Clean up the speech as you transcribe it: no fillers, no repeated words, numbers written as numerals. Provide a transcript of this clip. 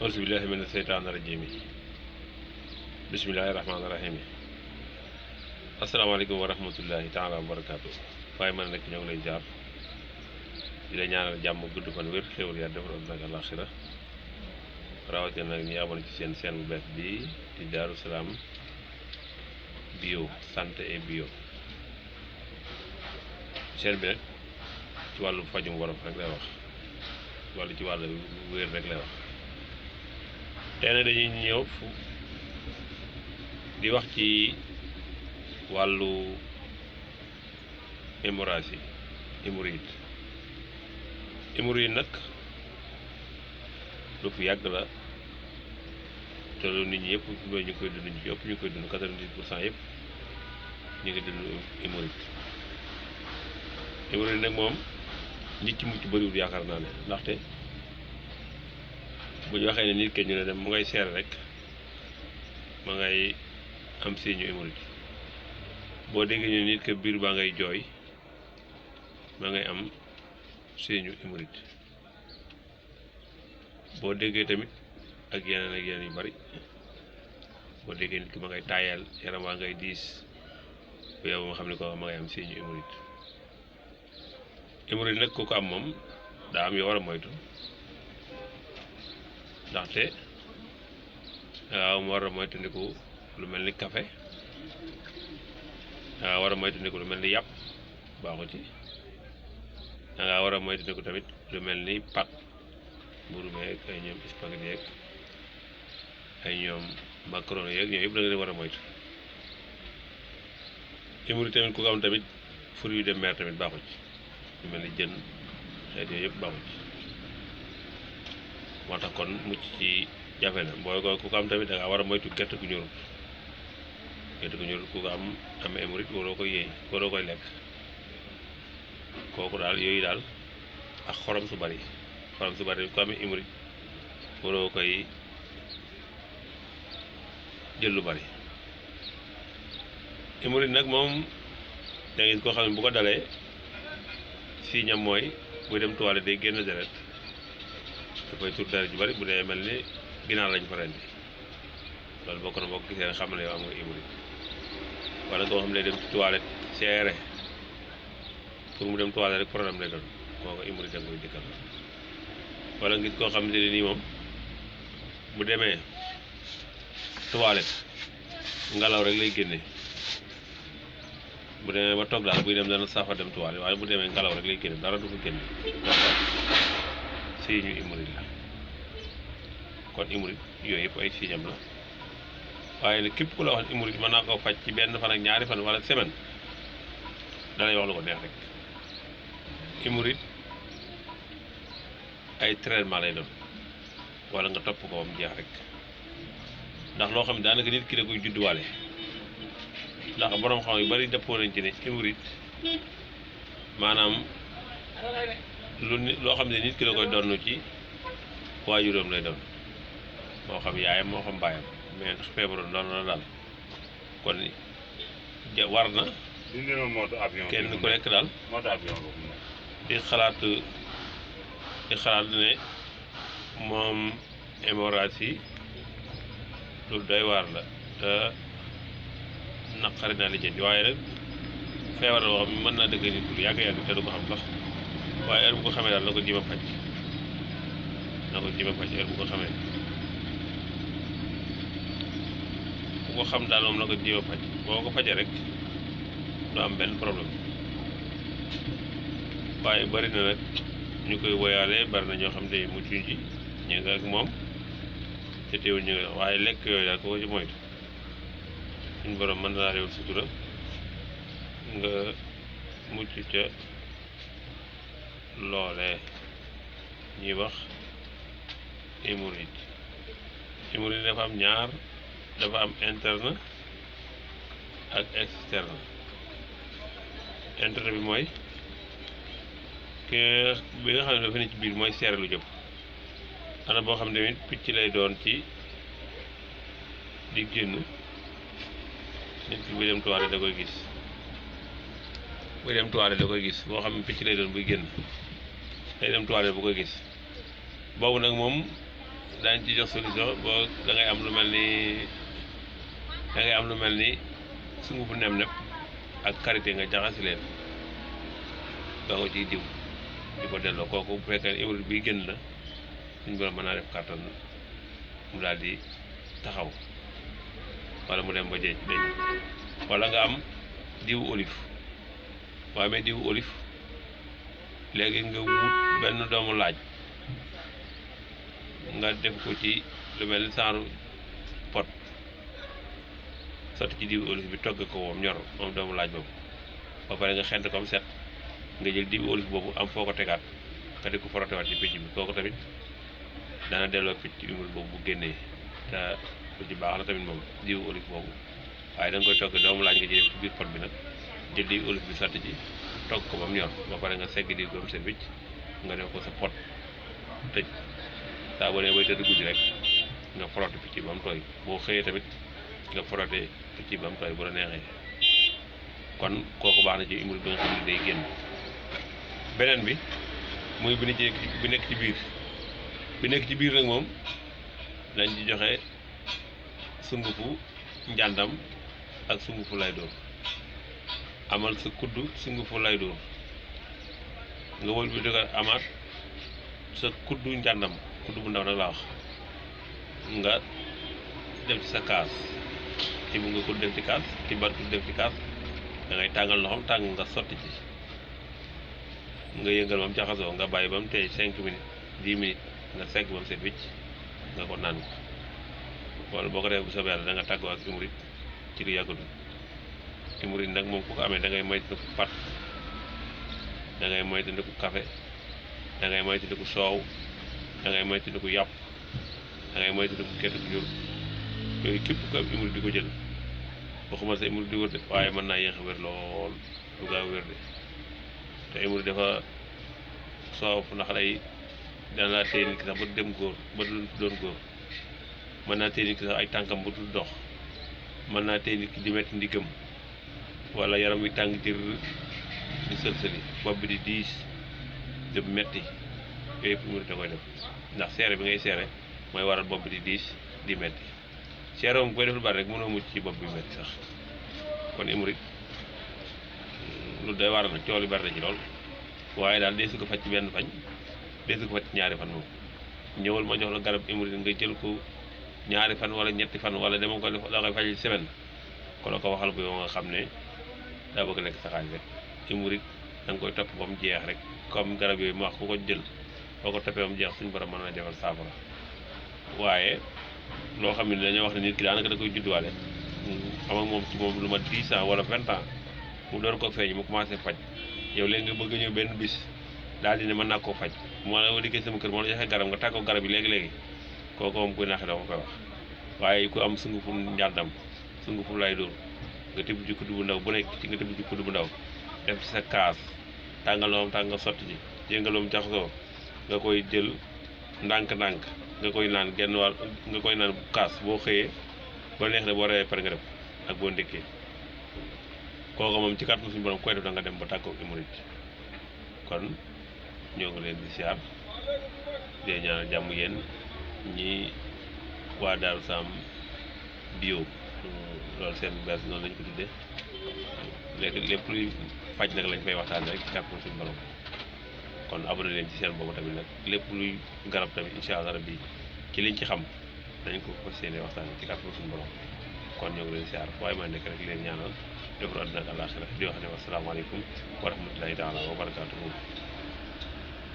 auzu billahi mina seytaani rajiim bismillahi rahmaani rahiim asalaamaaleykum wa rahmatullahi taala wa barakaatu waaye man nekk ñoo ngi lay jaar di la ñaanal jàmm gudd fan wér xéwal yaa defar ak nag àlaxira rawatina nag ñu abonné ci seen chaîne bu bees bi di Daaru Salaam bio santé et bio chaîne bi nag ci wàllu fajum wolof rek lay wax wala ci wàllu wér rek lay wax tey nag dañuy ñëw di wax ci wàllu hémorragie hémorroïde nag lu fi yàgg la te lu nit ñi yëpp mooy ñu koy dund ñu ëpp ñu koy dund 90% yëpp ñu ngi dund hémorroïde nag moom nit ci mucc bëriwul yaakaar naa ne ndaxte bu ñu waxee ne nit ke ñu ne dem mu ngay seere rek ma ngay am signe hémorroïde boo déggee ñu nit ke biir baa ngay jooy ma ngay am signe hémorroïde boo déggee tamit ak yeneen yu bari boo déggee nit ki ma ngay taayal yaram waa ngay diis bu yow ma xam ne ko ma ngay am signe hémorroïde nag ku ko am moom daa am yoo war a moytu ndaxte waaw mu war a moytandiku lu mel ni café dangaa war a moytandiku lu mel ni yàpp baaxu ci dangaa war a moytandiku tamit lu mel ni pat mburu meeg ay ñoom spaghetti yeeg ay ñoom macaroni yeeg ñoom yëpp da nga leen war a moytu hémorroïde tamit ku ko am tamit fruits de mer tamit baaxu ci lu mel ni jën xeet yooyu yëpp baaxu ci moo tax kon mucc ci jafe na booy ko ku ko am tamit da ngaa war a moytu gerte gu ñorut ku ko am hémorroïde waroo koy yéey waroo koy lekk kooku daal yooyu daal ak xorom su bari ku amee hémorroïde waroo koy jël lu bari hémorroïde nag moom da ngeen koo xam ne bu ko dalee si ñam mooy buy dem toilette day génn deret dafay tur deret ju bari bu dee mel ni ginaar lañ fa rendi loolu bokk na boo ko gisee xam ne yow am nga hémorroïde wala koo xam ne dem ci toilette seere pour mu dem toilette rek problème lay doon moo ko hémorroïde da nga koy dikkal wala ngir koo xam ne nii moom bu demee toilette ngelaw rek lay génne bu demee ba toog daal buy dem dana safa dem toilette waaye bu demee ngelaw rek lay génne dara du ko génne signe hémorroïde la kon hémorroïde yooyu yëpp ay signe am la waaye nag képp ku la wax hémorroïde mën naa koo faj ci benn fan ak ñaari fan wala semaine dalay wax lu ko neex rek hémorroïde ay traitement lay doon wala nga topp ko am jeex rek ndax loo xam ne daanaka nit ki da koy judduwaale ndax borom xam yu bari dëppoo nañ ci ne hémorroïde maanaam loo xam ne nit ki da koy donn ci waajuram lay doon moo xam yaayam moo xam baayam mais ndax feebaroon doon na daal kon war na kenn ku nekk daal di xalaat ne moom hémorragie lu doy waar la te naqari naa lijjanti waaye nag feebar boo xam ne mën naa dëgg nit ku yàgg-yàgg te du ko xam sax waaye heure bu ko xamee daal na ko jéem a faj heure bu ko xamee ku ko xam daal moom na ko jéem a faj boo ko fajee rek du am benn problème waaye bari na nag ñu koy woyaale bari na ñoo xam ne muccuñ ci ñu ngi ak moom te teewul ñu ngi waaye lekk yooyu daal ko ci moytu suñu borom mën naa réewul sutura nga mucc ca loolee ñuy wax hémorroïde dafa am ñaar dafa am interne ak externe interne bi mooy bi nga xam ne dafa ne ci biir mooy seere lu jëm ana boo xam ne tamit picc lay doon ci di génn nit ki buy dem toilette da koy gis boo xam ne picc lay doon buy génn day dem toilette bu koy gis boobu nag moom daañ ci jox solution boo da ngay am lu mel ni sungufu nem-nem ak karité nga jaxasi leen nga ko ciy diw di ko delloo kooku bu fekkee hémorroïde bi génn la suñ borom mën naa def kàttan mu daal di taxaw wala mu dem ba jeex deñ wala nga am diwu olive waaye mais diwu olive léegi nga wut benn doomu laaj nga def ko ci lu mel ni saaru pot sotti ci diwu olive bi togg ko woom ñor moom doomu laaj boobu ba pare nga xent comme set nga jël diwu olive boobu am foo ko tegaat nga di ko forotewaat ci picc bi kooku tamit dana delloo picc hémorroïde boobu bu génnee te lu ci baax la tamit moom diwu olive boobu waaye da nga koy togg doomu laaj nga jëlee ci biir pot bi nag jël diwu olive bi sotti ci togg ko ba mu ñor ba pare nga segg diw ba mu set wicc nga def ko sa pot tëj saa boo nee bay tëdd guddi rek nga frotte picc ba mu tooy boo xëyee tamit nga frotte picc ba mu tooy bu la neexee kon kooku baax na ci hémorroïde bi nga xam ne day génn. beneen bi muy bi nekk ci biir nag moom dañ ci joxe sungufu njàndam ak sungufu lay dóor amal sa kuddu sungufu lay dóor nga wël bi dëgg amaat sa kuddu njàndam kuddu bu ndaw nag laa wax nga def ci sa kaas ci bu nga kudd def ci kaas ci bar kudd def ci kaas da ngay tàngal loxoom tàng nga sotti ci nga yëngal ba mu jaxasoo nga bàyyi ba mu tey 5 minutes 10 minutes nga segg ba mu set wicc nga ko naan ko wala boo ko defee bu soobee yàlla da nga tàggoo ak hémorroïde ci lu yàggatul hémorroïde nag moom ku ko amee da ngay moytandiku pat da ngay moytandiku café da ngay moytandiku soow da ngay moytandiku yàpp da ngay moytandiku gerte gu jur yooyu képp ku am hémorroïde di ko jël waxuma sa hémorroïde di wér de waaye mën naa yéex a wér lool du gaaw wér de te hémorroïde dafa soof ndax day dana laa téye nit ki sax ba du dem góor ba du doon góor mën naa téye nit ki sax ay tànkam ba du dox mën naa téye nit ki di metti ndiggam wala yaram wi tàng jër di sëlsëli bopp bi di diis di metti yooyu yëpp hémorroïde da koy def ndax seere bi ngay seere mooy waral bopp bi di diis di metti seere moom koy def lu bari rek mënoo mucc ci bopp bi metti sax kon hémorroïde lu doy war nag coow li bari na ci lool waaye daal deesu ko faj ci benn fañ deesu ko faj ci ñaari fan moom ñëwal ma jox la garab hémorroïde nga jël ko ñaari fan wala ñetti fan wala dama ko def da koy faj semaine ko la ko waxal bu yow nga xam ne daa bëgg lekk sa xaalis rek hémorroïde da nga koy topp ba mu jeex rek comme garab yooyu ma wax ku ko jël boo ko toppee ba mu jeex suñu borom mën na defal saafara waaye loo xam ne dañoo wax ne nit ki daanaka da koy judduwaale xam ak moom ci moom lu ma 10 ans wala 20 ans mu door ko feeñ mu commencé faj yow léegi nga bëgg a ñëw benn bis daal di ne mën naa koo faj moo la liggéey sama kër moo la joxe garab nga tàggoo garab yi léegi-léegi kooku moom kuy naxe doo ma koy wax waaye ku am sungufu njàndam sungufu lay dóor nga tibb ci kuddu bu ndaw bu nekk ci nga tibb ci kuddu bu ndaw def ci sa kaas tàngal moom tàng nga sotti ci yëngaloom jaxasoo nga koy jël ndànk-ndànk nga koy naan genn wàll nga koy naan kaas boo xëyee ba neex ne boo rewee pare nga def ak boo ndékkee kooku moom ci kàttan suñu borom koy def da nga dem ba tàggoo hémorroïde kon ñoo ngi leen di siyaar di ñaanal jàmm yéen ñi waa Daaru Sam bio loolu seen bees noonu lañ ko tuddee léegi lépp luy faj nag lañ fay waxtaan rek ci kàttan suñu borom kon abonné leen ci seen boobu tamit nag lépp luy garab tamit incha allah rabbi ci liñ ci xam dañ ko fas yéene waxtaan ci kàttan suñu borom kon ñoo ngi leen siyaar waaye ma nekk rek leen ñaanal defaru àdduna ak àllaaxira di wax ne wasalaamaaleykum wa rahmatulahi taala wa barakaatuhu